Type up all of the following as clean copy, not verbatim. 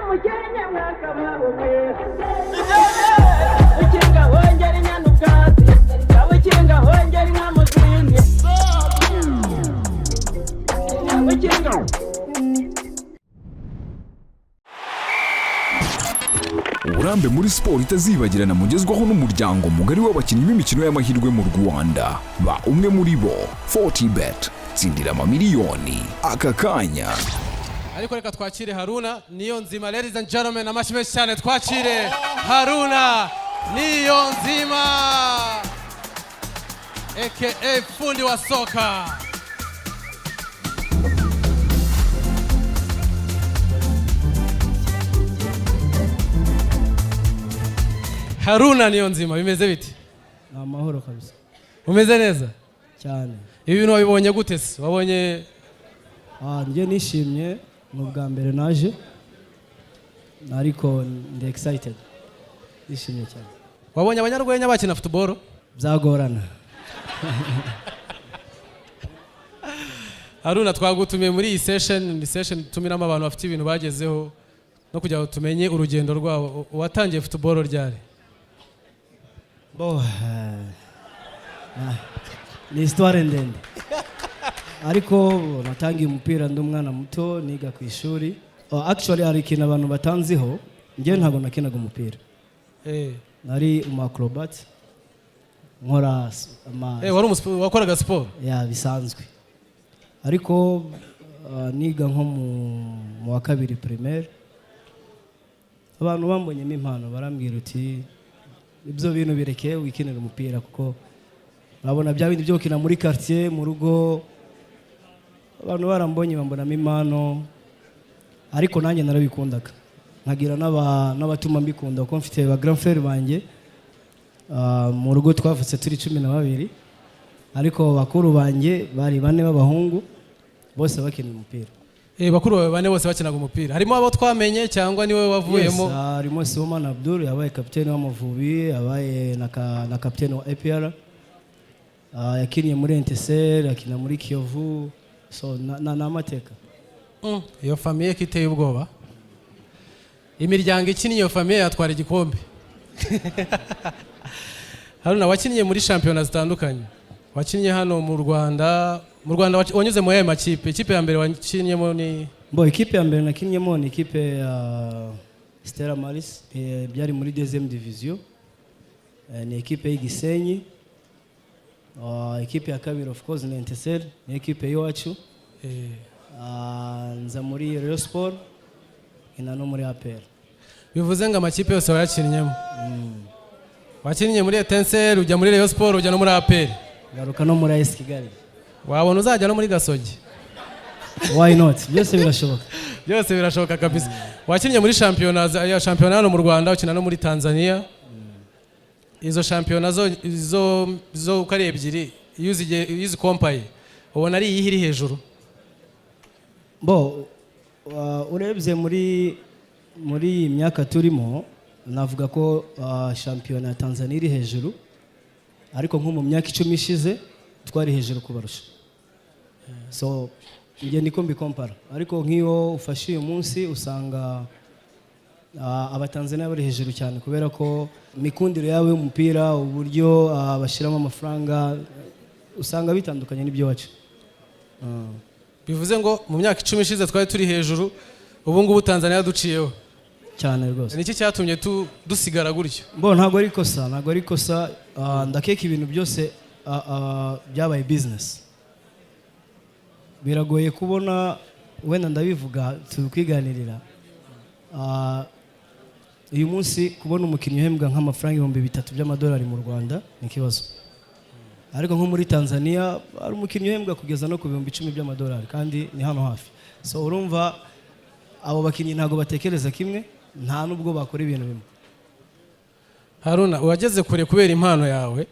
Umukenke mwakabaho mwe, ukinga hongera inyana ubwatsi, ukinga hongera inka mu zindi, ukinga. Uburambe muri siporo itazibagirana mugezwaho n'umuryango mugari w'abakinnyi b'imikino y'amahirwe mu Rwanda. Ba umwe muri bo. 40Bet, tsindira amamiliyoni aka kanya. Ariko reka twakire Haruna Niyonzima. Ladies and gentlemen, amashyi menshi cyane, twakire Haruna Niyonzima, aka fundi wa soka. Haruna Niyonzima, bimeze bite? Ni amahoro kabisa. Umeze neza? Cyane. Ibi bintu wabibonye gute se? Wabonye? Ah, njye nishimye, ni ubwa mbere naje, ariko ndi excited, nishimye cyane. Wabonye abanyarwenya bakina football? Byagorana. Haruna, twagutumiye muri iyi session. Ni session tumiramo abantu bafite ibintu bagezeho no kugira ngo tumenye urugendo rwabo. Watangiye football ryari? Bo, ni histoire ndende, ariko natangiye umupira ndi umwana muto, niga ku ishuri. Oh, actually hari ikintu abantu batanziho: njyewe ntabwo nakinaga umupira. Nari umu acrobat, nkora ama Wari wakoraga siporo? Ya, bisanzwe, ariko niga nko mu wa kabiri primaire, abantu bambonyemo impano, barambwira uti: "Ibyo bintu bireke, wikinira umupira," kuko urabona bya bindi byo gukina muri quartier, mu rugo. Abantu barambonye, bambonamo impano, ariko nanjye narabikundaga, nkagira n'abatuma mbikunda, kuko mfite ba grand frère banjye. Mu rugo twavutse turi 12, ariko bakuru banjye bari bane b'abahungu, bose bakina umupira. Bakuru bawe bane bose bakinaga umupira? Harimo abo twamenye cyangwa niwe wavuyemo? Yes, harimo Sibomana Abdul, yabaye kapiteni w'Amavubi, yabaye na kapiteni wa APR. Yakiniye muri Etincelles, akina muri Kiyovu, so ni amateka. Iyo famille ko iteye ubwoba! Imiryango ikinnye iyo famille yatwara igikombe. Haruna, wakinnye muri shampiyona zitandukanye, wakinnye hano mu Rwanda. Mu Rwanda wanyuze mu yayo makipe? Ikipe ya mbere wakinnyemo ni? Bo, ikipe ya mbere nakinnyemo ni ikipe ya Stella Maris, byari muri deuxième division. Ni ikipe y'igisenyi. Ikipe ya kabiri, of course, ni Etincelles, ni ikipe y'iwacu. Nza muri Rayon Sport, nkina no muri APR. Bivuze ngo amakipe yose wayakinnyemo? Wakinnye muri Etincelles, ujya muri Rayon Sport, ujya no muri APR. Ngaruka no muri AS Kigali. Wabona uzajya no muri Gasogi. Why not? Byose birashoboka. Byose birashoboka kabisa. Wakinnye muri shampiyona ya shampiyona hano mu Rwanda, ukina no muri Tanzania. Izo shampiyona zo uko ari ebyiri, iyo uzikompaye, ubona ari iyihe iri hejuru? Bo, urebye muri iyi myaka turimo, navuga ko shampiyona ya Tanzania iri hejuru, ariko nko mu myaka 10 ishize twari hejuru kubarusha. So njye niko mbikompara, ariko nk'iyo ufashe uyu munsi usanga Abatanzania bari hejuru cyane, kubera ko imikundire yabo y'umupira, uburyo bashyiramo amafaranga, usanga bitandukanye n'iby'iwacu. Bivuze ngo mu myaka 10 ishize twari turi hejuru, ubu ngubu Tanzania yaduciyeho? Cyane rwose. Niki cyatumye dusigara gutyo? Bo, ntabwo ari ikosa, ntabwo ari ikosa. Ndakeka ibintu byose byabaye business. Biragoye kubona, wenda ndabivuga tukwiganirira. Uyu munsi kubona umukinnyi uhembwa nk'amafaranga 3000 by'amadolari mu Rwanda ni ikibazo, ariko nko muri Tanzania hari umukinnyi uhembwa kugeza no ku 10,000 by'amadolari, kandi ni hano hafi. So urumva abo bakinnyi ntabwo batekereza kimwe, nta n'ubwo bakora ibintu bimwe. Haruna, wageze kure kubera impano yawe.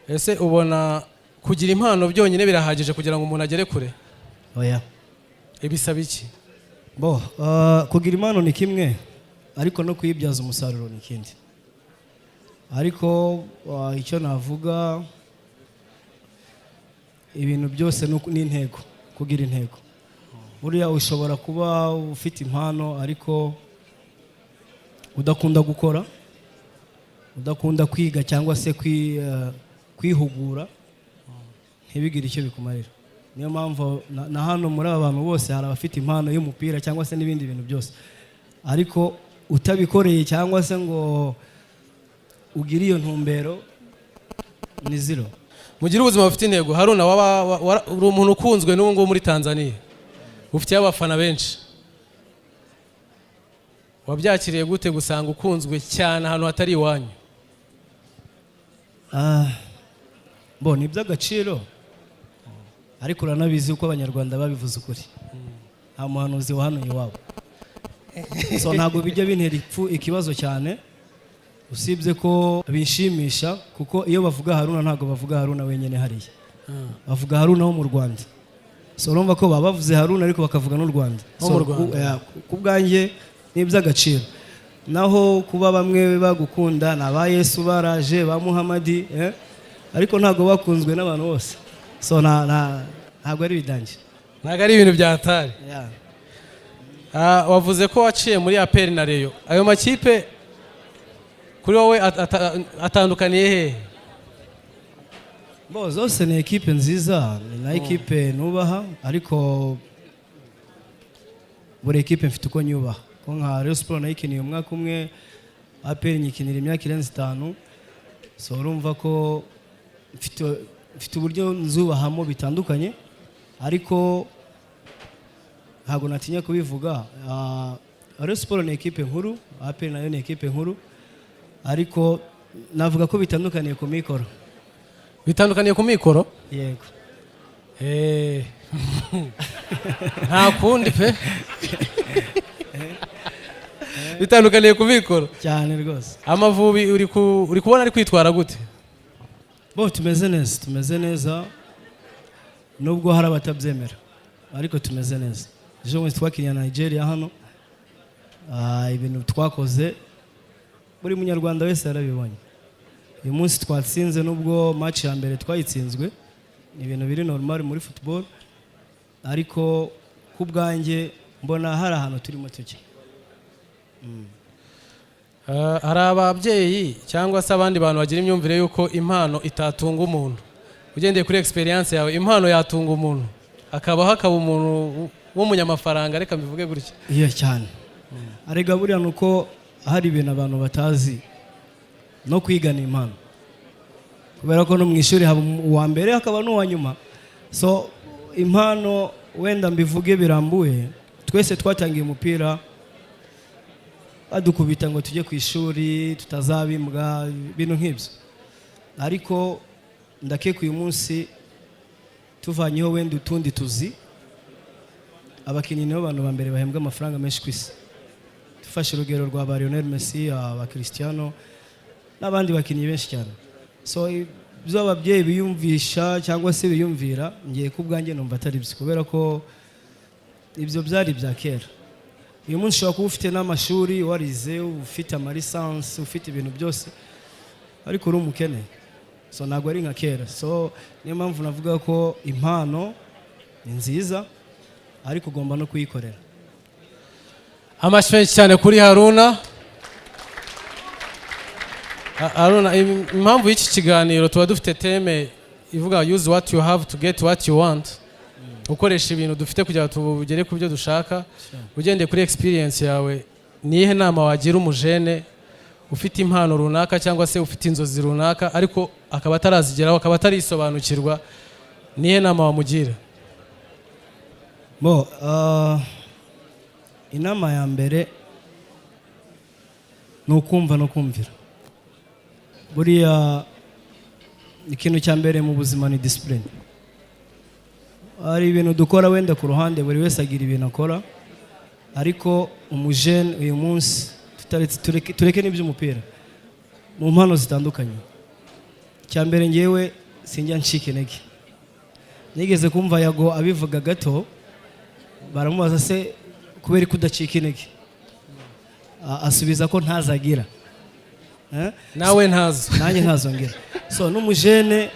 Ese ubona kugira impano byonyine birahagije kugira ngo umuntu agere kure? Oya. Ibisaba iki? Bo, kugira impano ni kimwe, ariko no kuyibyaza umusaruro ni ikindi. Ariko icyo navuga, ibintu byose ni intego, kugira intego. Buriya ushobora kuba ufite impano, ariko Udakunda gukora, udakunda kwiga cyangwa se kwihugura, ntibigire icyo bikumarira. Niyo mpamvu na hano muri aba bantu bose hari abafite impano y'umupira cyangwa se n'ibindi bintu byose, ariko utabikoreye cyangwa se ngo ugire iyo ntumbero, ni zero. Mugire ubuzima bufite intego. Haruna, waba uri umuntu ukunzwe n'ubu ngubu muri Tanzania, ufitiye abafana benshi. Wabyakiriye gute gusanga ukunzwe cyane ahantu hatari iwanyu? Ah, bo ni iby'agaciro, ariko uranabizi uko Abanyarwanda babivuze ukuri, nta muhanuzi wahanuye iwabo. So ntabwo bijya bintera ipfu ikibazo cyane, usibye ko binshimisha, kuko iyo bavuga Haruna, ntabwo bavuga Haruna wenyine hariya, bavuga Haruna wo mu Rwanda. So urumva ko baba bavuze Haruna ariko bakavuga n'u Rwanda. Wo So, mu Rwanda. Ku bwanjye ni iby'agaciro. Naho kuba bamwe bagukunda, ni aba Yesu baraje, ba Muhamadi, eh? Ariko ntabwo bakunzwe n'abantu bose. So ntabwo ari ibidange. Ntabwo ari ibintu byatari. Yeah. Ah, wavuze ko waciye muri APR na Rayon. Ayo makipe kuri wowe atandukaniye hehe? Bo, zose ni ekipe nziza, ni na ekipe nubaha, ariko buri ekipe mfite uko nyubaha, ko nka Rayon Sport nayikiniye umwaka umwe, APR nyikinira imyaka irenze 5. So urumva ko mfite uburyo nzubahamo bitandukanye, ariko ntabwo natinya kubivuga. Rayon Sport ni ekipe nkuru, APR nayo ni ekipe nkuru, ariko navuga ko bitandukaniye ku mikoro. Bitandukaniye ku mikoro? Yego. Nta kundi pe, bitandukaniye ku mikoro. Cyane rwose. Amavubi uri kubona ari kwitwara gute? Bo, tumeze neza, tumeze neza, nubwo hari abatabyemera, ariko tumeze neza. Ejo bundi twakiriye na Nigeria hano. Ibintu twakoze buri Munyarwanda wese yarabibonye. Uyu munsi twatsinze, nubwo match ya mbere twayitsinzwe, ni ibintu biri normal muri football, ariko ku bwanjye mbona hari ahantu turimo tujya. Hari ababyeyi cyangwa se abandi bantu bagira imyumvire y'uko impano itatunga umuntu. Ugendeye kuri experience yawe, impano yatunga umuntu akabaho, akaba umuntu w'umunyamafaranga, reka mbivuge gutya? Iyo cyane. Arega buriya ni uko hari ibintu abantu batazi, no kwiga ni impano, kubera ko no mu ishuri haba uwa mbere hakaba n'uwa nyuma. So impano, wenda mbivuge birambuye, twese twatangiye umupira badukubita ngo tujye ku ishuri tutazaba imbwa, ibintu nk'ibyo. Ariko ndakeka uyu munsi tuvanyeho wenda utundi tuzi, abakinnyi nibo bantu ba mbere bahembwa amafaranga menshi ku isi. Dufashe urugero rwa ba Lionel Messi, ba Cristiano n'abandi bakinnyi benshi cyane. So ibyo ababyeyi biyumvisha cyangwa se biyumvira, ngiye ku bwanjye numva atari byo, kubera ko ibyo byari ibya kera. Uyu munsi ushobora kuba ufite n'amashuri, warize, ufite amalisansi, ufite ibintu byose, ariko uri umukene. So ntabwo ari nka kera. So niyo mpamvu navuga ko impano ni nziza, ariko ugomba no kuyikorera. Amashyi menshi cyane kuri Haruna. Haruna, impamvu y'iki kiganiro, tuba dufite theme ivuga "Use what you have to get what you want", gukoresha ibintu dufite kugira ngo tugere ku byo dushaka. Ugendeye kuri experience yawe, ni iyihe nama wagira umujene ufite impano runaka cyangwa se ufite inzozi runaka, ariko akaba atarazigeraho, akaba atarisobanukirwa? Ni iyihe nama wamugira? Bo, inama ya mbere ni ukumva no kumvira. Buriya ikintu cya mbere mu buzima ni discipline. Hari ibintu dukora wenda ku ruhande, buri wese agira ibintu akora, ariko umujene uyu munsi, tureke n'iby'umupira, mu mpano zitandukanye, icya mbere ngewe sinjya ncika intege. Nigeze kumva Yago abivuga gato, baramubaza se kubera ko udacika intege? Asubiza ko ntazagira. Eh? Nawe ntazo. Nanjye ntazongera. So n'umujene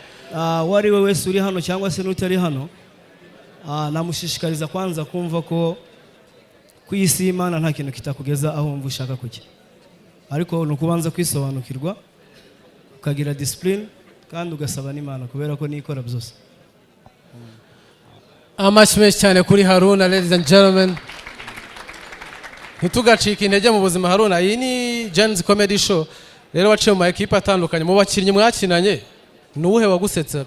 uwo ari we wese uri hano cyangwa se n'utari hano, namushishikariza kwanza kumva ko ku isi y'Imana nta kintu kitakugeza aho wumva ushaka kujya. Ariko ni ukubanza kwisobanukirwa, ukagira discipline, kandi ugasaba n'Imana, kubera ko niyo ikora byose. Amashyi menshi cyane kuri Haruna. Ladies and gentlemen, ntitugacike intege mu buzima. Haruna, iyi ni Gen-Z Comedy Show. Rero waciye mu ma ekipe atandukanye, mu bakinnyi mwakinanye ni uwuhe wagusetsa?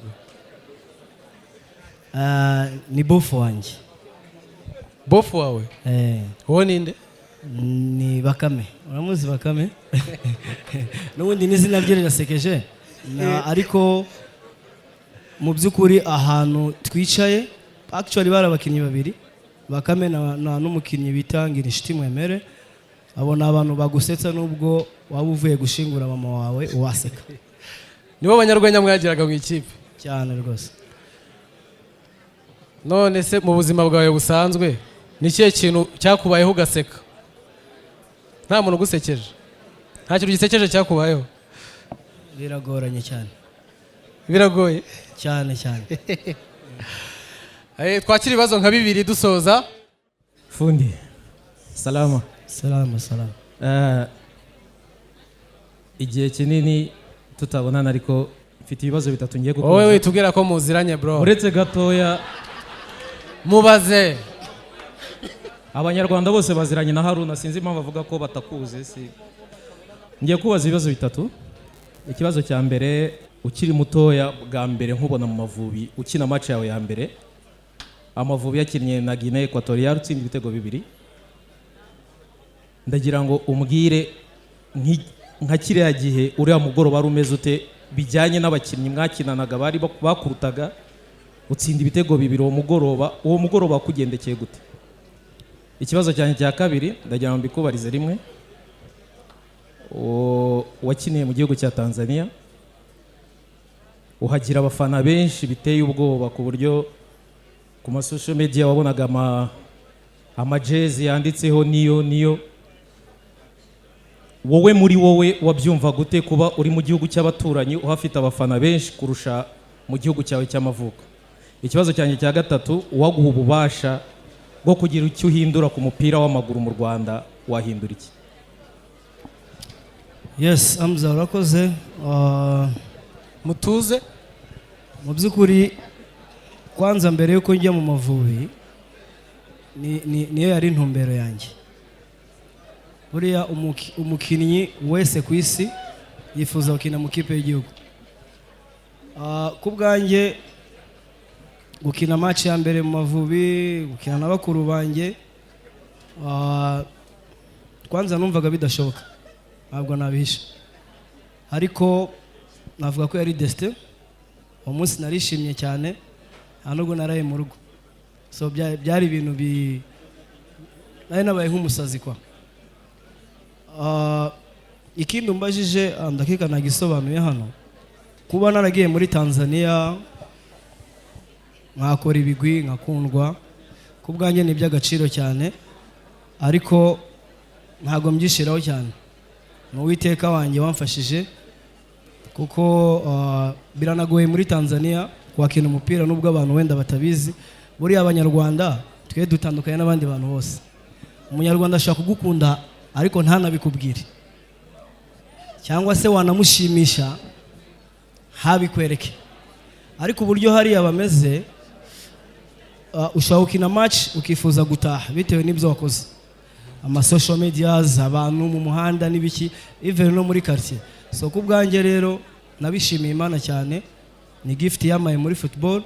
Ah, ni bofu wanjye. Bofu wawe? Eh. Wowe ninde? Ni Bakame. Uramuzi Bakame? N'ubundi n'izina rye rirasekeje. Ariko mu by'ukuri ahantu twicaye, actually bari abakinnyi babiri, Bakame na n'umukinnyi bita Ngirinshuti Mwemere. Abo ni abantu bagusetsa, nubwo waba uvuye gushingura mama wawe waseka. Nibo banyarwenya mwagiraga mu ikipe? Cyane rwose. None se mu buzima bwawe busanzwe ni ikihe kintu cyakubayeho ugaseka nta muntu ugusekeje? Nta kintu gisekeje cyakubayeho? Biragoranye cyane. Biragoye? Cyane cyane. Twakira ibibazo nka bibiri dusoza. Fundi, salama. Salama, salama. Igihe kinini tutabonana, ariko mfite ibibazo bitatu ngiye Wowe kukubaza. witubwira ko muziranye, bro. Uretse gatoya. Mubaze. Abanyarwanda bose baziranye na Haruna, sinzi impamvu avuga ko batakuzi. Si ngiye kubaza ibibazo bitatu. Ikibazo cya mbere: ukiri mutoya, bwa mbere nkubona mu Mavubi ukina match yawe ya mbere, Amavubi yakinnye na Guinea Equatorial, utsinda ibitego bibiri. Ndagira ngo umbwire nka kiriya gihe, uriya mugoroba wari umeze ute, bijyanye n'abakinnyi mwakinanaga bari bakurutaga, utsinda ibitego bibiri uwo mugoroba. Uwo mugoroba wakugendekeye gute? Ikibazo cyanjye cya kabiri, ndagira ngo mbikubarize rimwe. Wakiniye mu gihugu cya Tanzania, uhagira abafana benshi biteye ubwoba, ku buryo ku ma social media wabonaga amajezi yanditseho niyo niyo. Wowe muri wowe wabyumva gute kuba uri mu gihugu cy'abaturanyi uhafite abafana benshi kurusha mu gihugu cyawe cy'amavuko? Ikibazo cyanjye cya gatatu: uwaguha ububasha bwo kugira icyo uhindura ku mupira w'amaguru mu Rwanda, wahindura iki? Yes, Amza, urakoze. Mutuze. Mu by'ukuri, kwanza mbere yuko njya mu Mavubi, niyo yari intumbero yanjye. Buriya umukinnyi wese ku isi yifuza gukina mu kipe y'igihugu. Ku bwanjye, gukina match ya mbere mu Mavubi, gukina na bakuru banjye, kwanza numvaga bidashoboka, ntabwo nabihisha, ariko navuga ko yari destin. Uwo munsi narishimye cyane, nta nubwo naraye mu rugo. So byari ibintu bi nari nabaye nk'umusazi kwa. Ikindi umbajije, ndakeka nagisobanuye hano. Kuba naragiye muri Tanzania nkakora ibigwi, nkakundwa, ku bwanjye ni iby'agaciro cyane, ariko ntabwo mbyishiraho cyane. Ni Uwiteka wanjye wamfashije, kuko biranagoye muri Tanzania kwakina umupira, nubwo abantu wenda batabizi. Buriya Abanyarwanda twe dutandukanye n'abandi bantu bose. Umunyarwanda ashobora kugukunda ariko ntanabikubwire, cyangwa se wanamushimisha ntabikwereke. Ariko uburyo hariya bameze, ushobora gukina match ukifuza gutaha bitewe n'ibyo wakoze, ama social medias, abantu mu muhanda n'ibiki, even no muri quartier. So ku bwanjye rero nabishimiye Imana cyane, ni gift yamaye muri football,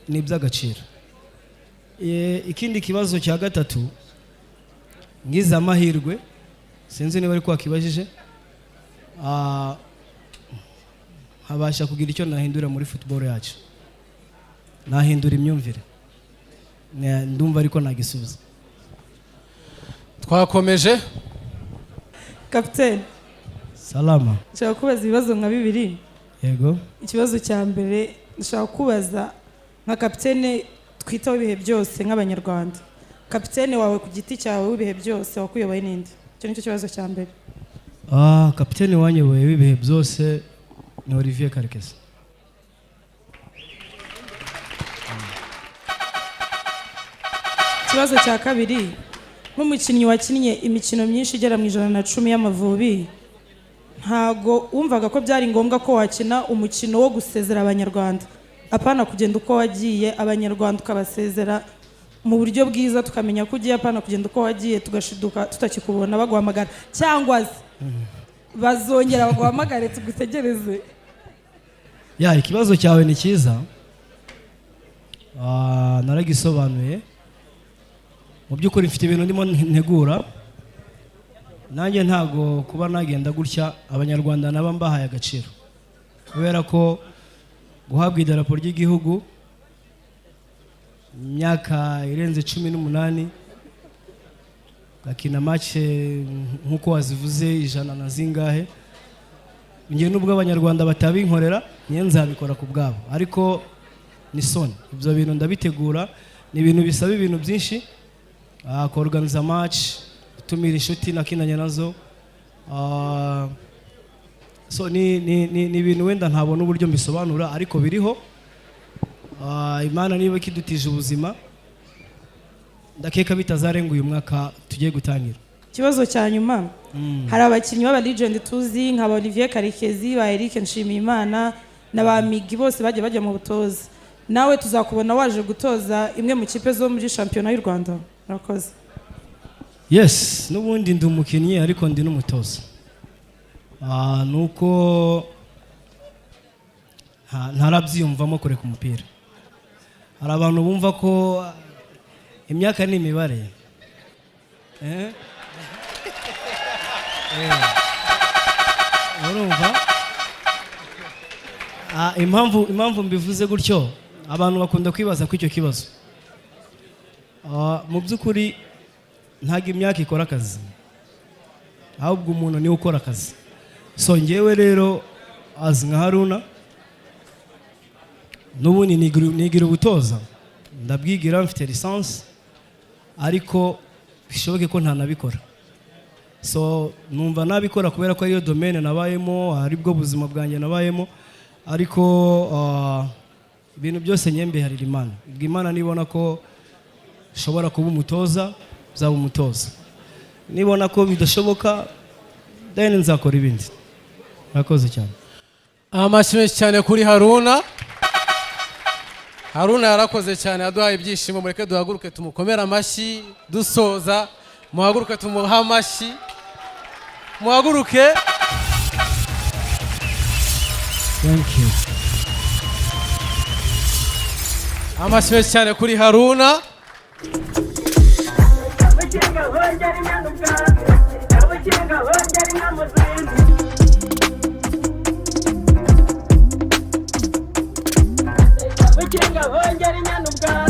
ni iby'agaciro. Ikindi kibazo cya gatatu, ngize amahirwe, sinzi niba ariko wakibajije, nkabasha kugira icyo nahindura muri football yacu, nahindura imyumvire. Ndumva ariko nagisubiza. Twakomeje. Kapitene. Salama. Nshaka kubaza ibibazo nka bibiri. Yego. Ikibazo cya mbere ndashaka kubaza, nka kapitene twitaho ibihe byose nk'Abanyarwanda, kapitene wawe ku giti cyawe w'ibihe byose wakuyoboye ninde? Icyo nicyo kibazo cya mbere. Kapitene wanyoboye w'ibihe byose ni Olivier Karekezi. Ikibazo cya kabiri, Nk'umukinnyi wakinnye imikino myinshi igera mu 110 y'Amavubi, ntago wumvaga ko byari ngombwa ko wakina umukino wo gusezera Abanyarwanda, apana kugenda uko wagiye, Abanyarwanda ukabasezera mu buryo bwiza, tukamenya ko ugiye, apana kugenda uko wagiye, tugashiduka tutakikubona baguhamagara, cyangwa se bazongera baguhamagare tugutegereze? Ya, ikibazo cyawe ni cyiza. Naragisobanuye. Mu by'ukuri mfite ibintu ndimo ntegura. Nanjye ntago kuba nagenda gutya Abanyarwanda naba mbahaye agaciro, kubera ko guhabwa idarapo ry'igihugu imyaka irenze 18, ugakina match nk'uko wazivuze ijana na zingahe, njye nubwo Abanyarwanda batabinkorera, niyo nzabikora ku bwabo. Ariko ni soni, ibyo bintu ndabitegura, ni ibintu bisaba ibintu byinshi, kuorganiza match, gutumira inshuti nakinanye nazo. So ni ibintu wenda ntabona uburyo mbisobanura, ariko biriho. Imana niba ikidutije ubuzima, ndakeka bitazarenga uyu mwaka tugiye gutangira. Ikibazo cya nyuma: hari abakinnyi b'aba legend tuzi nka ba Olivier Karekezi, ba Eric Nshimiyimana na ba Migi, bose bagiye bajya mu butoza. Nawe tuzakubona waje gutoza imwe mu kipe zo muri shampiyona y'u Rwanda? Murakoze. Yes, n'ubundi ndi umukinnyi ariko ndi n'umutoza. Nuko ntarabyiyumvamo kureka umupira. Hari abantu bumva ko imyaka ni imibare. Eh? Eh. Urumva? Impamvu mbivuze gutyo, abantu bakunda kwibaza ko icyo kibazo. Mu by'ukuri ntabwo imyaka ikora akazi, ahubwo umuntu niwe ukora akazi. So ngewe rero azi nka Haruna, n'ubundi nigira ubutoza, ndabwigira, mfite licence, ariko bishoboke ko ntanabikora. So numva nabikora kubera ko ariyo domaine nabayemo, aribwo buzima bwanjye nabayemo, ariko ibintu byose nyembeharira Imana. Ubwo Imana nibona ko nshobora kuba umutoza, nzaba umutoza. Nibona ko bidashoboka, then nzakora ibindi. Murakoze cyane. Amashyi menshi cyane kuri Haruna. Haruna yarakoze cyane, yaduhaye ibyishimo. Mureke duhaguruke tumukomere amashyi dusoza. Muhaguruke tumuhe amashyi, muhaguruke. Thank you. Amashyi menshi cyane kuri Haruna. Abakinga bongera inyana ubwatsi, abakinga bongera inka mu zindi. Abakinga bongera inyana ubwatsi.